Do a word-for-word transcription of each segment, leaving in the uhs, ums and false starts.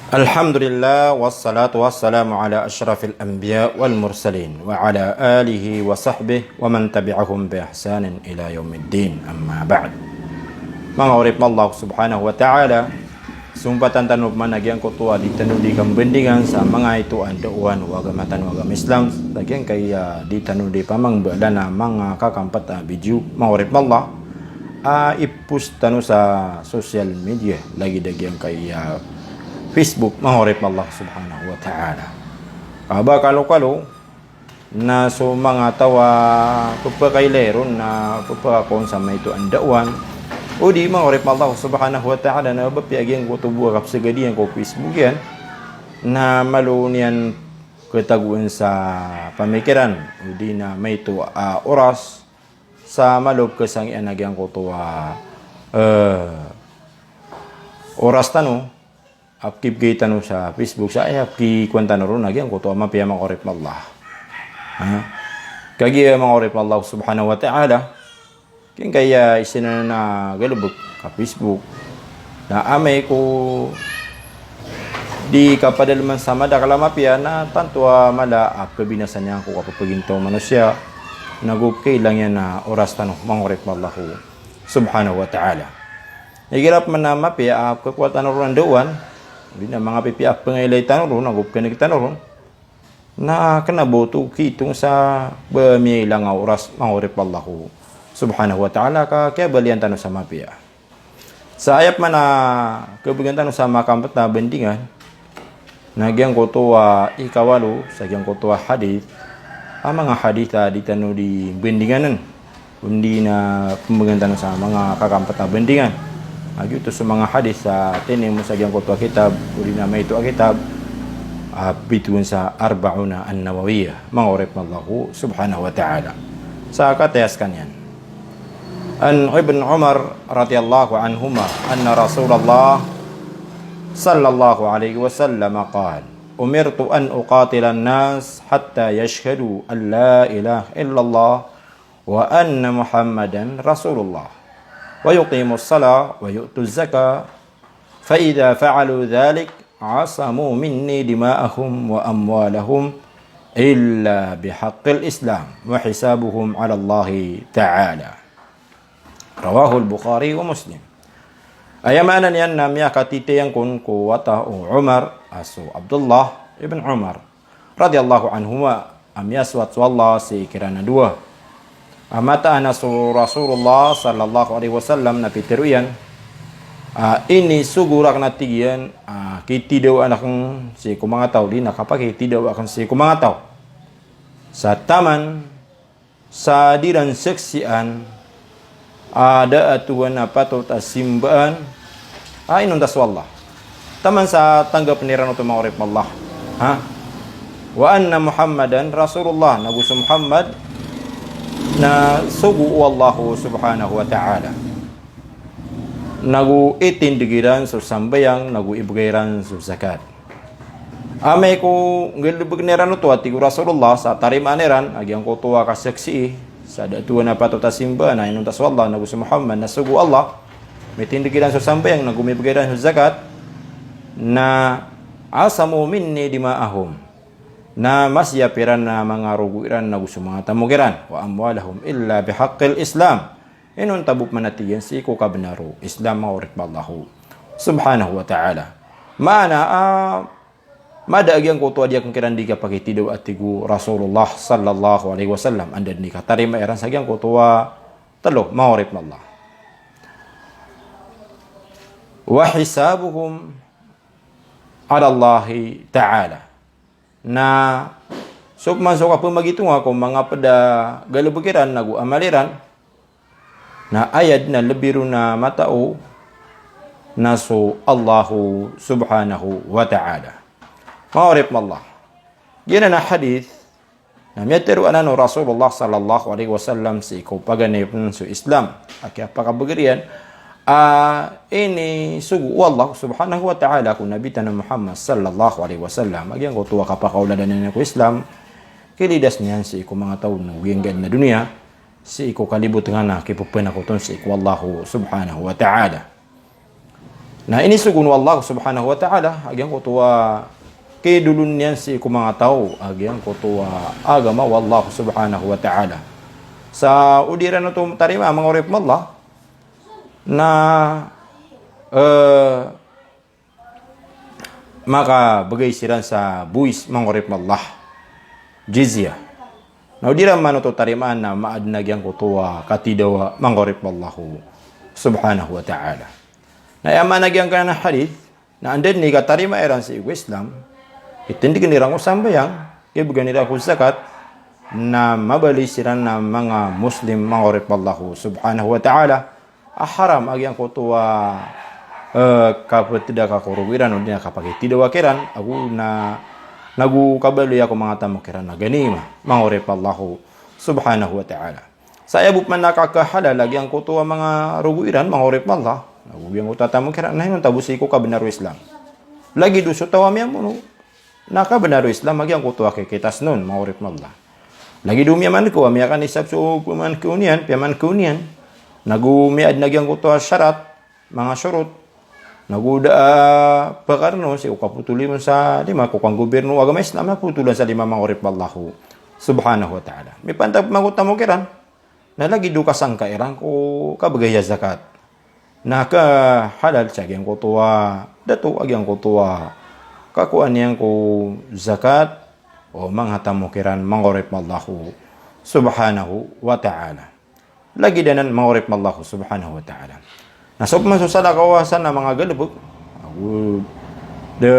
Alhamdulillah, wassalatu wassalamu ala ashrafil anbiya wal mursalin, wa ala alihi wa sahbihi wa man tabi'ahum bi ihsanin ila yawmiddin, amma ba'd. Manga oripn o Allah subhanahu wa ta'ala, sumpatan tano pman a giyangkoto a di tano di kambandingan sa manga ito a ndaowan o agama tano a agama Islam, sa giyangkaya di tano di pamangbalan a manga kakampt a video, manga oripn o Allah, a i-post tano sa social media, lagid a giyangkaya Facebook, manga oripn o Allah subhanahu wa ta'ala. Ka ba kalokalo na so manga taw a pphakailay ron na pphakakowan sa maito a ndaowan, odi manga oripn o Allah subhanahu wa ta'ala, na ba piya giyangkoto bo a kapsagad iyan ko Facebook iyan, na malo niyan khatagoan sa pamikiran, odi na maito a oras, sa malo pkhasangian a giyangkoto a, eh, oras tano, a pkibgay tano sa Facebook, sa aya pkikowan tano ron a giyangkoto a mapiya, manga oripn o Allah. Ha? Kagiya, manga oripn o Allah subhanahu wa ta'ala, giyangkaya isa anan a galbk ka Facebook, na amay ko di kapadalman sa madakl a mapiya, na tanto a mala a kabinasa niyan ko kapapagintaw o manosiya, nago pkhailang iyan a oras tano, manga oripn o Allah subhanahu wa ta'ala. Igira pman a mapiya a pkhakowa tano ron a ndaowan, odi na manga pipiya a pngailay tano ron, nago pkhan'g tano ron, na kna ba oto khitong sa ba miyailang a oras, manga oripn o Allah subhanahu wa ta'ala, ka kiyabalian tano sa mapiya. Sa aya pman a khabgan tano sa makampt a bandingan, na giyangkoto a ikawalo sa giyangkoto a hadith, a manga hadith a di tano di bandinganan, odi na pmbgan tano sa manga kakampt a bandingan. A giyoto so manga hadith a tinimo sa giyangkoto a kitab, odi na maito a kitab, a bitowan sa Arba'una An-Nawawiyah, manga oripn o Allah subhanahu wa ta'ala. Sa kataya skaniyan. An Ibn Umar radhiyallahu anhuma anna Rasulullah sallallahu alaihi wasallam qal, "Umirtu an uqatilan nas hatta yashhadu an la ilaha illallah wa anna Muhammadan Rasulullah, wa yuqimus salah, wa yu'tuz zakah, fa idha fa'alu dhalik, asamu minni dima'ahum wa amwalahum illa bihaqqil Islam, wa hisabuhum 'ala Allahi ta'ala." Rawahul Bukhari wa Muslim. Aya maana niyan na miyakatitayan kon ko wata o Umar, a so Abdullah ibn Umar, radhiyallahu anhuma, a miyasowat so Allah sii kiran a dowa. A mataan a so Rasulullah sallallahu alaihi wasallam na pitharo iyan, a, inisogo rakn a tig iyan, a, kitidawaan akn sii ko manga taw, odi na kapakitidawaa akn sii ko manga taw, sa taman sa di ran saksian a da a Tuhan a patot a simbaan a inonta so Allah. Taman sa tanggapn iran oto, manga oripn o Allah. Ha? Wa anna Muhammadan Rasulullah, nago so Muhammad na sogo o Allah subhanahu wa ta'ala. Nago itindg iran so sambayang, nago ibgay iran so zakat. Amay ko nggalbkn iran oto a tig o Rasulullah sa tarimaan iran a giyangkoto a kasaksii sa da a Tuhan a patot a simbaan a inonta so Allah nago so Muhammad na sogo o Allah, mitindg iran so sambayang nago mibgay iran so zakat, na asamu minni dima'ahum, na masiyap iran a manga rogo iran nago so manga tamok iran, wa amwalahum illa bihaqqil Islam, inonta bo pman a tig iyan sii ko kabnar o Islam, manga oripn o Allah subhanahu wa ta'ala. Maana a mada a giyangkoto a di akn kiran di kapakitidawa a tig o Rasulullah sallallahu alaihi wasallam, anda dn i katarima iran sa giyangkoto a tlo, manga oripn o Allah. Wa hisabuhum 'ala Allahi ta'ala. Na so pman so kapamagitonga ko manga pd a galbk iran nago amal iran, na aya dn a lbi ron a matao na so Allah subhanahu wa ta'ala. Manga oripn o Allah. Giyanan a hadith na miyatharo anan o Rasulullah sallallahu alaihi wasallam sii ko paganay pn so Islam a kiyapakabgr iyan a inisogo o Allah subhanahu wa ta'ala ko Nabi tano Muhammad sallallahu alaihi wasallam a giyangkoto a kapakaoladan iyan ko Islam, kilidas niyan sii ko manga taw o giyangkai a doniya, sii ko kalibotngan a kipphanakoton sii ko Allah subhanahu wa ta'ala. Na inisogo o Allah subhanahu wa ta'ala a giyangkoto a kidolon iyan sii ko manga taw a giyangkoto a agama o Allah subhanahu wa ta'ala. Sa o di iran oto tarimaa, manga oripn o Allah, na, eh, makabgay siran sa bowis, manga oripn o Allah, jizya. Na o di iran man oto tarimaan na maadn a giyangkoto a katidawa, manga oripn o Allah subhanahu wa ta'ala. Na aya maana giyangkanan a hadith, na anda dn i katarima iran sii ko Islam, itindgn iran ko sambayang, kibgan iran ko zakat, na mabaloy siran na manga Muslim, manga oripn o Allah subhanahu wa ta'ala. A haram a giyangkoto a, eh, kaptdaka ko rogo iran, odi na kapakitidawa kiran, ago na, nago kabaloya ko manga tamok iran na ganima, manga oripn o Allah subhanahu wa ta'ala. Sa aya bo pman a kakahalal a giyangkoto a manga rogo iran, manga oripn o Allah, nago giyangkoto a tamok iran, na inonta bo sii ko kabnar o Islam. Lagid o so taw a miyamono, na kabnar o Islam a giyangkoto a kikitasn on, manga oripn o Allah. Lagid o miyamangkaw a miyakanisab so pamangkaw niyan, piyamangkaw niyan, nago miyaadn a giyangkoto a sharat, manga shurut, nago da a pakarn on sii ko kapotoli on sa lima, ko kanggobirno o agama Islam, na potolan sa lima, manga oripn o Allah subhanahu wa ta'ala. Mipantag pman ko tamok iran, na lagid o kasangka iran ko kabgay a zakat. Na kahalal sa giyangkoto a dato a giyangkoto a kakowa niyan ko zakat o manga tamok iran, manga oripn o Allah subhanahu wa ta'ala. Lagid anan, manga oripn o Allah subhanahu wa ta'ala. Na so pman so salakaw a san a manga galbk, ago da,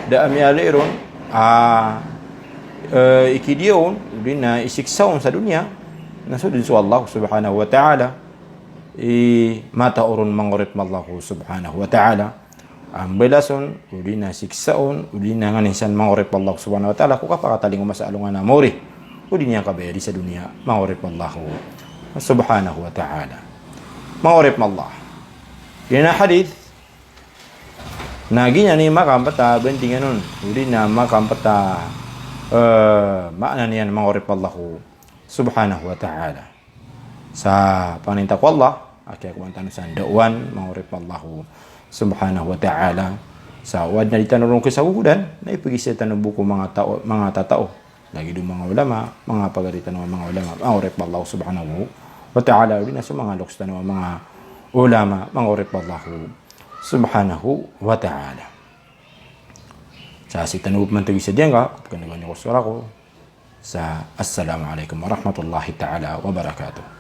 da a miyaaloy ron a, eh, ikidiya on, odi na isiksa on sa doniya, na so dn so Allah subhanahu wa ta'ala i matao ron, manga oripn o Allah subhanahu wa ta'ala. A mbalason, odi na siksaon, odi na nganin san, manga oripn o Allah subhanahu wa ta'ala, ko kapakatalingoma sa alongan a mori, odi niyan kabayadi sa doniya, manga oripn o Allah subhanahu wa ta'ala. Manga oripn o Allah. Giyanan a hadith, na giyanan i makampet a bandingan on, odi na makampet a, eh, maana niyan, manga oripn o Allah subhanahu wa ta'ala. Sa paninta ko Allah a kiyakowan tano san da'wan, manga oripn o Allah subhanahu wa ta'ala. Sa o adn a di tano ron kisagogodan, na ipagisa tano bo ko manga tao, manga tatao. Lagid o manga ulama, manga pagari tano a manga ulama, manga oripn o Allah subhanahu wa ta'ala. Odi na so manga loks tano a manga ulama, manga oripn o Allah subhanahu wa ta'ala. Sa sii tano bo pman tagisa diyangka, ko pkhandagan iyo ko sowara ko. Sa assalamu alaikum warahmatullahi ta'ala wabarakatuh.